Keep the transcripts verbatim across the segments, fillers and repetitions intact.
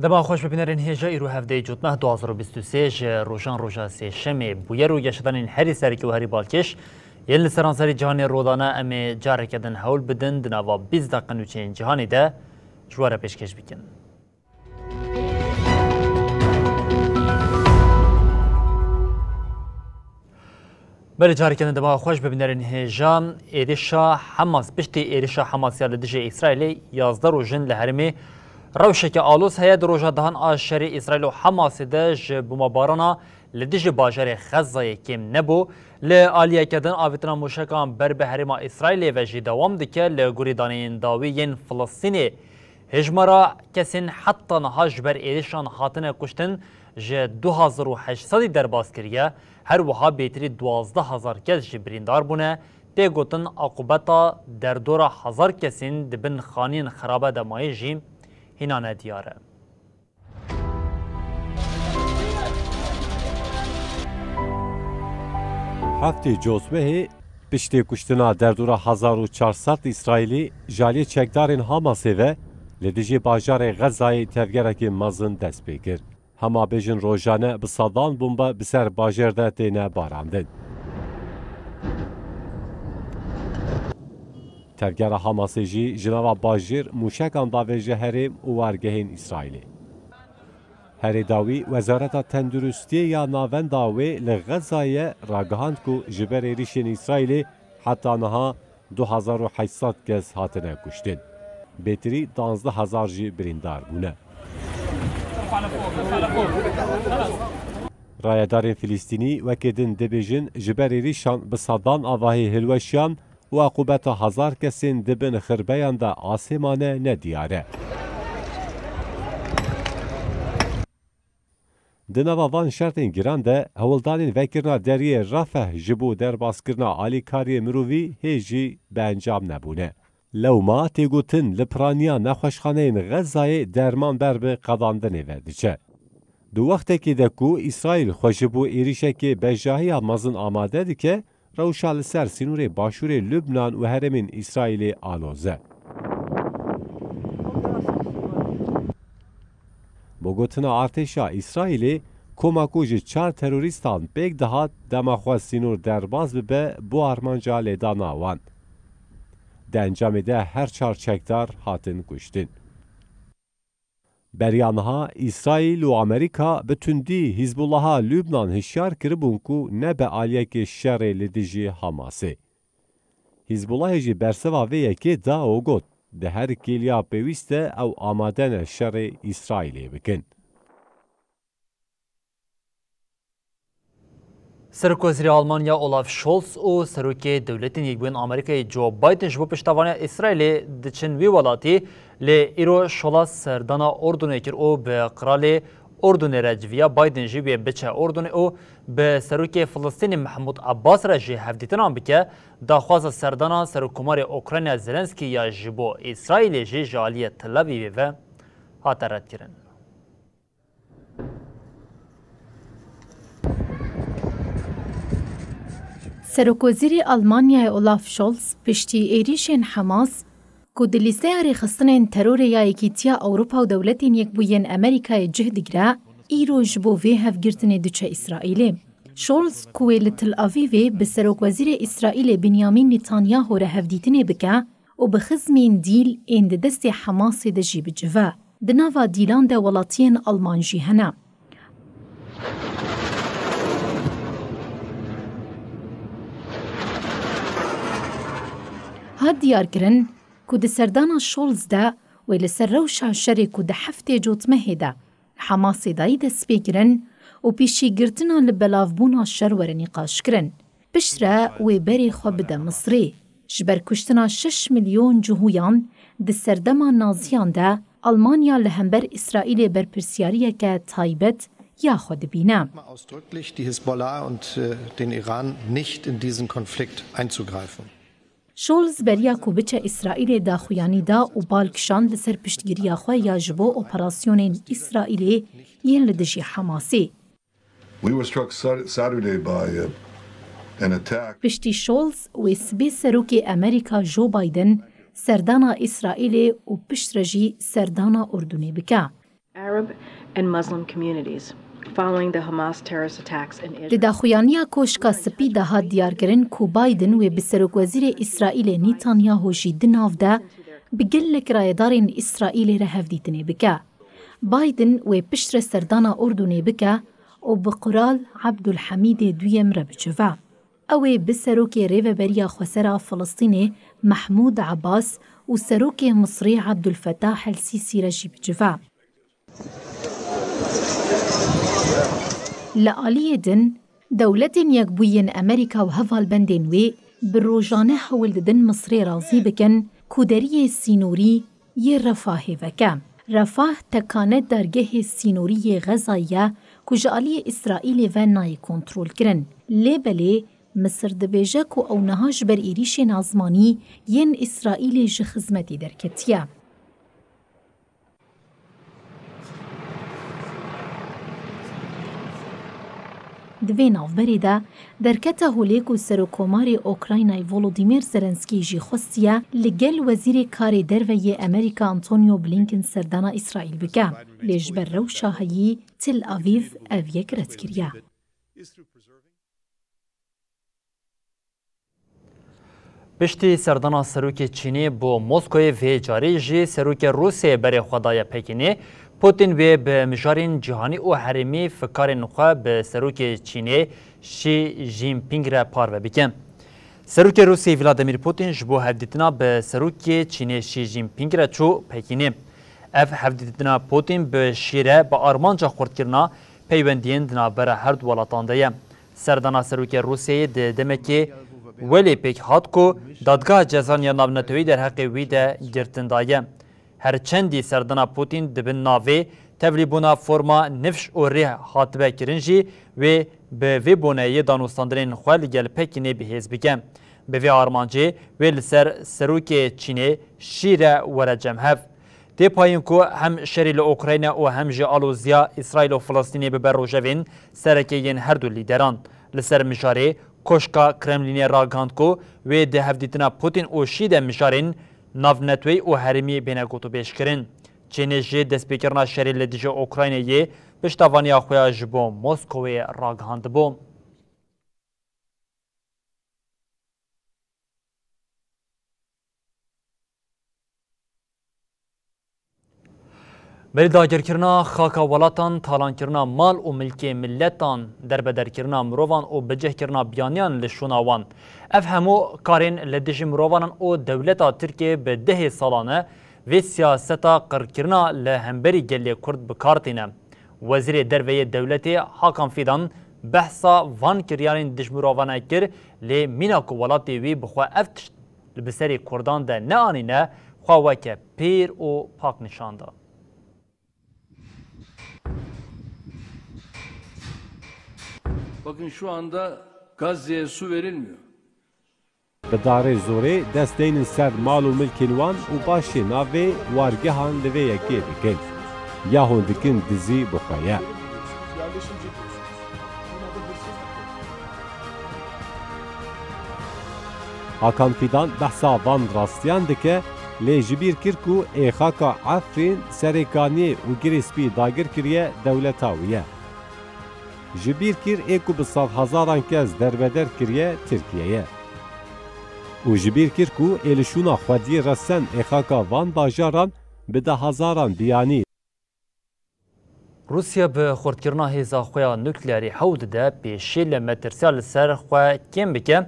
Dema xweş bi bînerên hêja, îro hevdeyê Cotmeh du hazar û bîst û sê ji rojan roja sêşemê bûyer û geşedanên herî serkê û herî balkêş yên li seranserî cîhanê rodane, em ê careke din hewl bidin di nava bîst deqe nûçeyên cîhanê de ji we re pêşkêş bikin. Belê, careke din dema xweş bi bînerên hêja. Êrişa Hamas, piştî êrişa Hamas ya li dijî Îsraîlê, yazdeh rojin li herêmê rewşeke aloz heye. Di roja dehan a şerê Îsraîl û Hamasê de ji bomabarana li dijî bajarê Xezayê kêm nebû. Li aliyeke din avêtina mûşekan ber bi herêma Îsraîlê ve jî dewam dike. Li gorî daneyên dawî yên Filistînê, hejmara kesên heta niha ji ber êrişan hatine kuştin ji du hazar û heşt sedî derbas kiriye. Her wiha bêtirî duwazdeh hezar kes jî birîndar bûne. Tê gotin, aqûbeta derdora hezar kesên di bin xaniyên xirabe de mayî jî hîna nediyar e. Heftê Cotmehê, piştê kuştina derdora hezar û çar sed Îsraîlî ji aliyê çekdarên Hamasê ve li dijî bajarê Xezayê tevgerekî mezin dest pê kir. Hema bêjin rojane bi sedan bombe bi ser bajêr de têne barandin. Tevgera Hamasê jî ji nava bajêr mûşekan davêje herêm û wargehên Îsraîlê. Herê dawî, Wezareta Tenduristiyê ya Navenda wê li Xezayê ragihand ku ji ber êrişên Îsraîlê heta niha du hezar û heşt sed kes hatine kuştin. Bêtirî duwazdeh hezar jî birîndar bûne. Rayedarên Filistînî wekî din dibêjin, ji ber êrişan bi sedan avahî hilweşiyan û aqûbeta hezar kesên di bin xirbeyan de asê mane nediyar e. Di nava van şertên giran de, hewldanên vekirina deriyê Refeh ji bo derbaskirina alîkariyê mirovî hê jî bi encam nebûne. Lewma tê gotin, li piraniya nexweşxaneyên Xezayê derman ber bi qedandinê ve diçe. Di wextekê de ku Îsraîl xwe ji bo êrişekê bejahiya mezin amade dike, rewşa li ser sînorê başûrê Lubnan û herêmên Îsraîlê aloz e. Bi gotina artêşa Îsraîlê, koma ku ji çar terorîstan pêk dihat, dema xwe sînor derbas bibe, bû armanca lêdana wan. Di encamê de her çar çekdar hatin kuştin. Beriya niha Îsraîl û Amerîka bi tundî Hizbullaha Lubnan hişyar kiribûn ku nebe aliyekê şerê li dijî Hamasê. Hizbullahê jî bersiva vê yekê da û got, di her kêliya pêwîst de ew amade ne şerê Îsraîlê bikin. Serokwezîrê Almanya Olaf Scholz û Serokê Dewletên Yekbûyên Amerîkayê Joe Biden ji bo piştevaniya Îsraîlê diçin wî welatî, lê îro Scholz serdana Urdunê kir û bi Qiralê Urdunê re civiya Biden jî wê biçe Urdunê û bi Serokê Filistînê Mehmûd Abbas re jî hevdîtinan bike. Daxwaza serdana Serokkomarê Ukrayna Zelenskî ya ji bo Îsraîlê jî ji aliyê Tel Avîvê ve hate redkirin. Serokwezîrê Almanyayê Olaf Scholz piştî êrîşên Hamas, ku di lîsteya rêxistinên terorê ya Yekîtiya Ewropa û Dewletên Yekbûyên Amerîkayê cih digire, îro ji bo vê hevgirtinê diçe Îsraîlê. Scholz, ku wê li Tel Avîvê bi Serokwezîrê Îsraîlê Binyamîn Netanyahu re hevdîtinê bike û bi xizmên dîl ên di destê Hamasê de jî bicive. Di nava dîlan de welatiyên Alman jî hene. Hat diyarkirin ku di serdana Scholz de wê li ser rewşa şerê ku di heftê Cotmehê de li Hamasê dayî destpêkirin û pêşîgirtina li belavbûna şer were nîqaşkirin. Piştre wê berê xwe bide Misrê. Ji ber kuştina şeş milyon Cihûyan di serdema Naziyan de Almanya li hember Îsraîlê berpirsiyariyeke taybet ya xwe dibîne. Ausdrücklich die Hisbollah und, äh, den Iran nicht in diesen Konflikt einzugreifen. Scholz beriya ku biçe Îsraîlê daxuyanî da û bal kişand li ser piştgiriya xwe ya ji bo operasyonên Îsraîlê yên li dijî Hamasê. We were struck Sat-, Saturday by, uh, an attack. Piştî Scholz wê sibê serokê Amerîka Joe Biden serdana Îsraîlê û piştre jî serdana Urdunê bike. Arab and Muslim communities following the Hamas terrorist attacks in Israel. Di daxuyaniya Koşka Spî de hat diyarkirin ku Biden wê bi serokwezîrê Îsraîlê Netanyahu jî di nav de bi gelek rayedarên Îsraîlê re hevdîtinê bike. Biden wê piştre serdana Urdunê bike û bi Qral Abdulhamîdê Duyem re bicive. Ew ê bi serokê Rêveberiya Xwesera Filistînê Mehmûd Abbas û serokê Misrî Abdulfetah El Sîsî re jî bicive. Li aliyê din, Dewletên Yekbûyî yên Amerîka û hevalbendên wê bi rojane hewl didin Misrê razî bikin ku deriyê sînorî yê Refahê veke. Refah tekane dargehê sînorî yê Xezayê ye ku ji aliyê Îsraîlê ve nayê kontrolkirin. Lê belê Misir dibêje ku ew niha ji ber êrîşên azmanî yên Îsraîlê ji xizmetê derketiye. Di vê navberê de derkete holê ku Serokkomarê Ukraynayê Volodymyr Zelenskî jî xwestiye li gel Wezîrê Karê Derve yê Amerîka Antonio Blinken serdana Îsraîl bike, lê ji ber rewşa heyî Tel Avîv ev yek red kiriye. Piştî serdana serokê Çînê bo Moskoyê vê carî jî serokê Rûsyayê berê xwe daye Pekînê. Putin wê bi mijarên cîhanî û herêmî fikarên xwe bi serokê Çînê Xi Jinping re parve bike. Serokê Rûsyayê Vladimir Putin ji bo hevdîtina bi serokê Çînê Xi Jinping re çû Pekînê. Ev hevdîtina Putin bi Şî re bi armanca xurtkirina peywendiyên di navbera her du welatan de ye. Serdana serokê Rûsyayê di demekê welê pêk hat ku Dadgeha Cezayên ya Navneteweyî derheqê wî de girtin daye. Her çendî serdana Putin di bin navê tevlîbûna forma nifş û rê hatibe kirin jî, wê bi vê boneyê danûstandanên xwe li gel Pekînê bi hêz bike. Bi vê armancê wê li ser serokê Çînê Şî re were cem hev. Tê payîn ku hem şerê li Ukrayna û hem jî aloziya Îsraîl û Filistînê bibe rojevên sereke yên her du lîderan. Li ser mijarê, Koşka Kremlînê ragihand ku wê di hevdîtina Putin û Şî de mijarên navneteweyî û herêmî bêne gotûbêjkirin. Çînê jî destpêkirina şerê li dijî Ukraynayê piştavaniya xwe ya ji bo Moskowê ragihandibû. Berî dagirkirina xaka welatan, talankirina mal û milkê miletan, derbederkirina mirovan û bicihkirina biyaniyan li şûna wan. Ev hemû karên li dijî mirovanan û dewleta Tirkiyê bi dehê salan e vê siyaseta qirkirina li hemberî gelê Kurd bi kar tîne. Wezîrê Derve yê dewletê Hakan Fîdan behsa van kiryanên dijmirovane kir, lê mîna ku welatê wî bi xwe ev tişt li bi serê Kurdan de neanîne, xwe weke pîr û pak nîşan da. Bakın şu anda Gazze'ye su verilmiyor. Bi darê zorê dest deynin ser mal û milkên wan û başê navê wargehan li vê yekê dikin. Ya hûn dikin dizî bi xwe ye. Hakan Fidan behsa van rastiyan dike, lê ji bîr kir ku ê xaka Efrîn, Serêkaniyê û Girê Spî dagir kiriye dewleta wî ye. Ji bîr kir ê ku bi sedhezaran kes derbeder kiriye Tirkiye ye. Û ji bîr kir ku ê li şûna xwediyê resen ê xaka van bajaran bi dehhezaran biyanî. Rûsya bi xurtkirina hêza xwe ya nukleerî hewl dide pêşî li metirsiya li ser xwe kêm bike.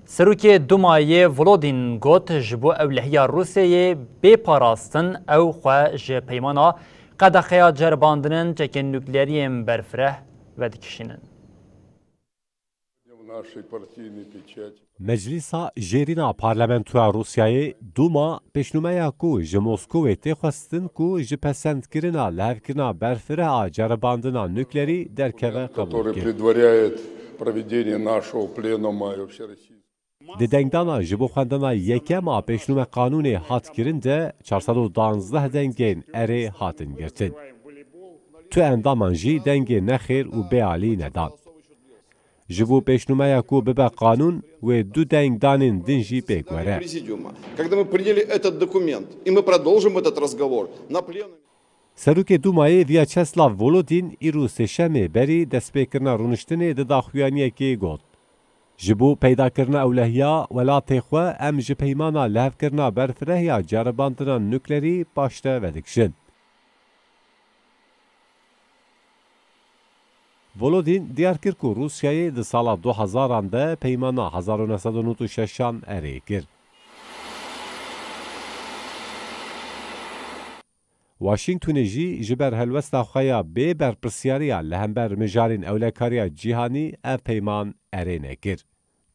Serokê Dumayê Volodin got, ji bo ewlehiya Rûsyayê bê parastin ew xwe ji peymana qedexeya ceribandinên çekên nukleerî yên berfireh vedikişînin. Meclîsa Jêrîn a Parlamentoya Rûsyayê, Dûma, pêşnûmeya ku ji Moskowê tê xwestin ku ji pesendkirina lihevkirina berfireh a ceribandina nuklerî derkeve qebûl kir. Di dengdana ji bo xwendina yekem a pêşnûme qanûnê hat kirin de çar sed û duwazdeh dengên erê hatin girtin. Tu endaman jî dengê nexêr û bêalî nedan. Ji bo pêşnûmeya ku bibe qanûn, wê du deng danên din jî pêk were. Президиума. Когда мы приняли этот документ, и мы продолжим этот разговор на пленуме. Serokê Dûmayê Vyacheslav Volodîn îro sêşemê berî destpêkirina rûniştinê di daxuyaniyekê got, Ji bo peydakirina ewlehiya welatê xwe em ji peymana lihevkirina berfireh ya ceribandina nuklerî paşde vedikişin. Volodîn diyar kir ku Rûsyayê di sala du hezaran de peymana hezar û neh sed û nod û şeşan erê kir. Washingtonê jî ji ber helwesta xwe ya bê berpirsiyariya li hember mijarên ewlekariya cîhanî ev peyman erê nekir.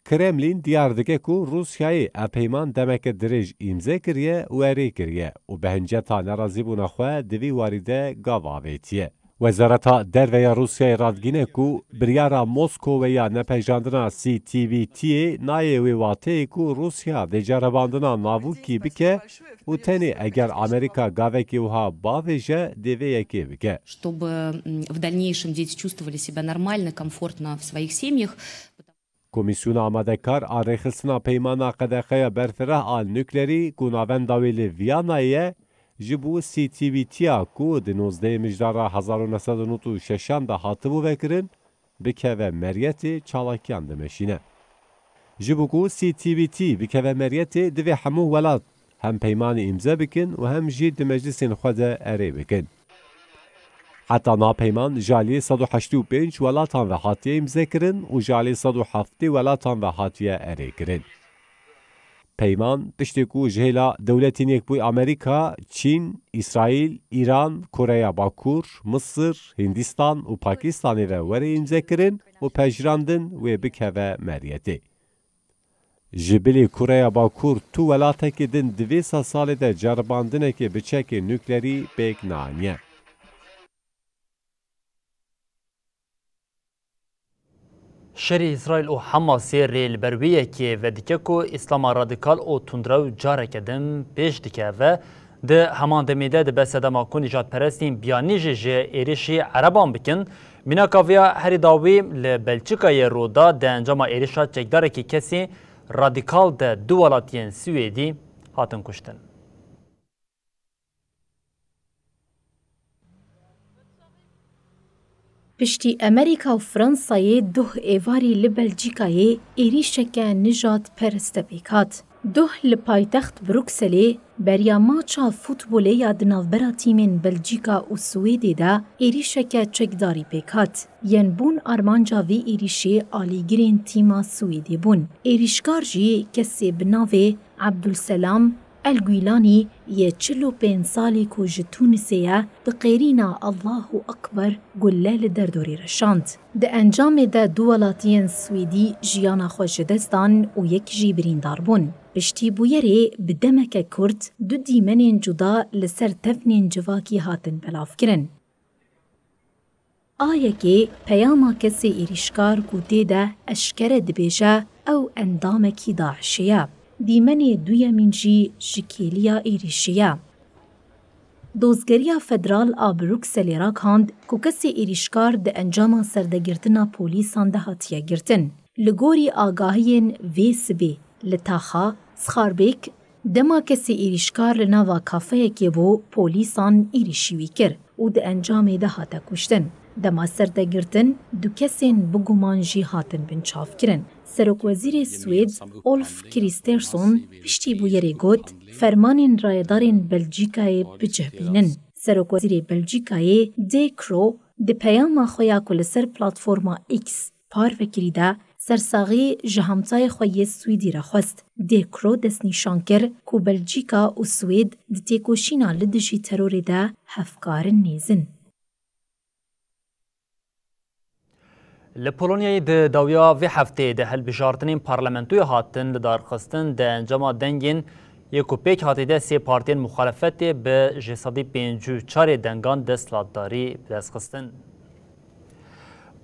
Kremlin diyar dike ku Rûsyayê ev peyman demeke dirêj îmze kiriye û erê kiriye û bi hinceta nerazîbûna xwe di vî warî de gav avêtiye. Wezareta Derve ya Rûsyayê radgîne ku biryara Moskowê ya nepejandina C T B T'yê nayê wê wateyê ku Rûsya dê ceribandina navûkî bike û tenê eger Amerîka gavekî wiha bavêje, dê vê yekê bike. Чтобы м, в дальнейшем дети чувствовали себя нормально, комфортно в своих семьях. Komîsyona amadekar a rêxistina peymana qedexeya berfireh a nuklerî ku navenda wê li Viyanayê ye, ji bo C T B T'ya ku di nozdehê Mijdara hezar û neh sed û nod û şeşan de hatibû vekirin, bikeve meriyetê çalakiyan dimeşîne. Ji bo ku C T B T bikeve meriyetê, divê hemû welat hem peymanê îmze bikin û hem jî di meclisên xwe de erê bikin. Heta niha peyman ji aliyê sed û heştê û pênc welatan ve hatiye îmzekirin û ji aliyê sed û heftê welatan ve hatiye erêkirin. Peyman piştî ku ji hêla Dewletên Yekbûyî Amerîka, Çîn, Îsraîl, Îran, Koreya Bakur, Misir, Hindistan û Pakistanê ve were îmzekirin û pejirandin wê bikeve meriyetê. Ji bilî Koreya Bakur tu welatekî din di vê sed salê de ceribandinekê bi çekê nuklerî pêk neaniye. Şerê Îsraîl û Hamasê rê li ber wê yekê vedike ku Îslama radîkal û tundrew careke din pêş dikeve. Di heman demê de dibe sedema ku nîjadperestên biyanî jî ji êrişî Ereban bikin. Mînaka vêya herî dawî li Belçîkayê rû da, di encama êrişa çekdarekî kesên radîkal de du welatiyên Swêdî hatin kuştin. Piştî Amerîka û Fransayê doh êvarî li Belcîkayê êrîşeke nijadperest de pêk hat. Doh li paytext Brukselê beriya maça futbolê ya di navbera tîmên Belcîka û Swêdê de êrîşeke çekdarî pêk hat. Yên bûn armanca vî êrîşê alîgirên tîma Swêdê bûn. Êrîşkar jî kesê bi navê Ebdulselam El Guîlanî yê çil û pênc salî ku ji Tûnisê ye, bi qêrîna Allahu Ekber gulle li derdorê reşand. Di encamê de du welatiyên Swêdî jiyana xwe ji dest dan û yek jî birîndar bûn. Piştî bûyerê bi demeke kurt du dîmenên cuda li ser tevnên civakî hatin belavkirin. A yekê peyama kesê êrîşkar ku tê de eşkere dibêje ew endamekî DAIŞê ye. Dîmenê duyemîn jî ji kêliya êrîşê ye. Dozgeriya Federal a Brukselê ragihand ku kesê êrîşkar di encama serdegirtina polîsan de hatiye girtin. Li gorî agahiyên vê sibê, li taxa Sixarbêk, dema kesê êrîşkar li nava kafeyekê bû, polîsan êrîşî wî kir û di encamê de hate kuştin. Dema serdegirtin, du kesên bi guman jî hatin binçavkirin. Serokwezîrê Swêd Ulf Kristersson piştî bûyerê got, fermanên rayedarên Belcîkayê bicih bînin. Serokwezîrê Belcîkayê De Croo di peyama xwe ya ku li ser platforma X parve kirî de sersaxî ji hamtayê xwe yê Swîdî re xwest. De Croo destnîşan kir ku Belcîka û Swêd di têkoşîna li dijî terorê de hevkar in nêzin. Li Polonyayê di dawiya vê hefteyê de hilbijartinên parlamentoyê hatin lidarxistin, di encama dengên yê ku pêk hatî de sê partiyên muxalefetê bi ji sedî pêncî û çarê dengan desthilatdarî bi dest xistin.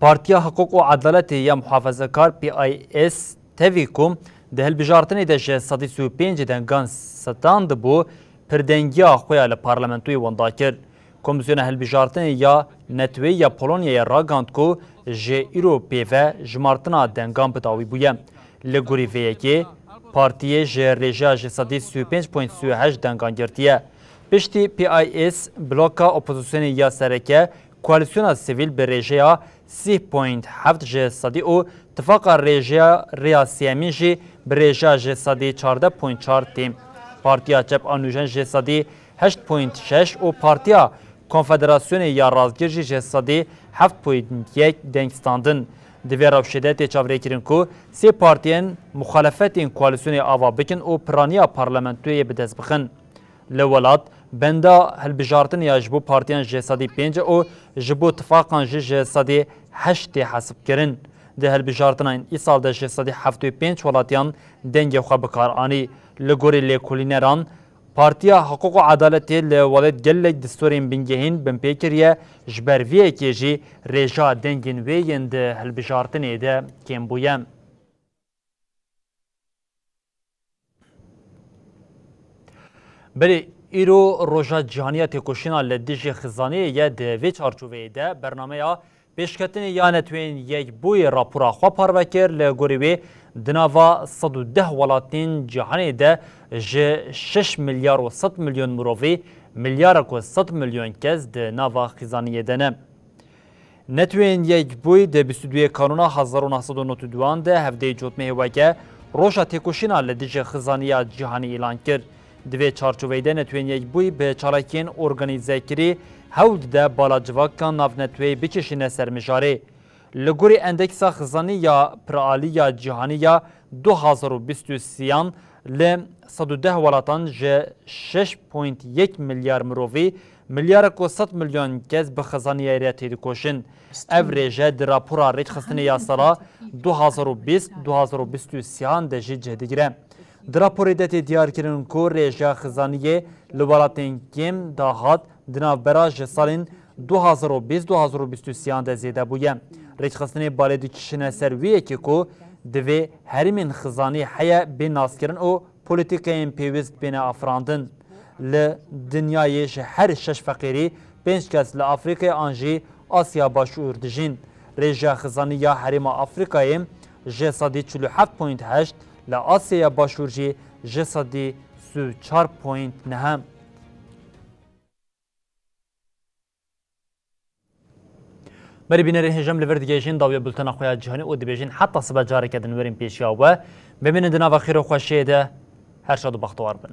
Partiya Hiqûq û Edaletê ya muhafezekar P I S tevî ku di hilbijartinê de ji sedî sî û pêncî dengan standibû, pirdengiya xwe ya li parlamentoyê wenda kir. Komîsyona Hilbijartinê ya Neteweyî ya Polonyayê ragihand ku ji îro pê ve jimartina dengan bi dawî bûye. Li gorî vê yekê, partiyê ji rêjeya ji sedî sî û pênc point sî û heşt dengan girtiye. Piştî P I S, bloka opozisyonê ya sereke, koalîsyona sivîl bi rêjeya sî point heft ji sedî û tifaqa rêjeya rêya sêyemîn jî bi rêjeya ji sedî çardeh point çar tê. Partiya Çep a Nûjen ji sedî heşt point şeş û Partiya Konfederasyonê ya Rastgir jî ji sedî heft point yek deng standin. Di vê rewşê de tê çavrêkirin ku sê partiyên muxalefetên koalîsyonê ava bikin û piraniya parlamentoyê bi dest bixin. Li welat benda hilbijartinê ya ji bo partiyan ji sedî pênc û ji bo tifaqan jî ji sedî heşt tê hesibkirin. Di hilbijartina îsal de ji sedî heftê û pênc welatiyan dengê xwe bi kar anî. Li gorî lêkolîneran, Partiya Hiqûq û Edaletê li welêt gelek distorên bingehîn binpê kiriye, ji ber vê yekê jî rêja dengên wê yên di hilbijartinê de kêm bûye. Belê, îro roja cîhanî ya têkoşîna li dijî xizaniyê ye, di vê çarçoveyê de bernameya pêşketinê ya Netweyên Yekbûyî rapora xwe parve kir, li gorî wê di nava sed û deh welatên cîhanê de ji şeş milyar û sed milyon mirovî, milyarek û sed milyon kes di nava xizaniyê de ne. Netweyên Yekbûyî di bîst û duyê Kanûna hezar û neh sed û nod û duan de hevdeyê Cotmehê weke Roja Têkoşîna li dijî Xizaniya Cîhanî îlan kir. Di vê çarçoveyê de Netweyên Yekbûyî bi çalakiyên organîzekirî hewl dide bala civaka navneteweyî bikişîne ser mijarê. Li gorî Endeksa Xizanî ya Piralî ya Cîhanî ya du hazar û bîst û sêyan, li sed û deh welatan ji şeş point yek milyar mirovî, milyarek û sed milyon kes bi xizaniyê re têdikoşin. Ev rêje di rapora rêkxistinê ya sala du hazar û bîst, du hazar û bîst û sêyan de jî cih digire. Di raporê de tê diyarkirin ku rêjeya xizaniyê li welatên kêm dahat di navbera ji salên du hazar û bîst, du hazar û bîst û sêyan de zêde bûye. Rêkxistinê balê dikişîne ser wê yekê ku divê herêmên xizanî heye bê naskirin û polîtîkeyên pêwîst bêne afirandin. Li dinyayê ji her şeş feqîrî pênc kes li Afrîkayê an jî Asya Başûr dijîn. Rêjeya xizanî ya Herêma Afrîkayê ji sedî çil û heft point heşt, li Asyaya Başûr jî ji sedî sî û çar point neh. Berî bînerên hêja, em li vir digihîjin dawiya bultena xwe ya cîhanî û dibêjin heta sibe careke din werin pêşiya we. Bimînin di nava xêr û xweşiyê de, her şad û bextewar bin.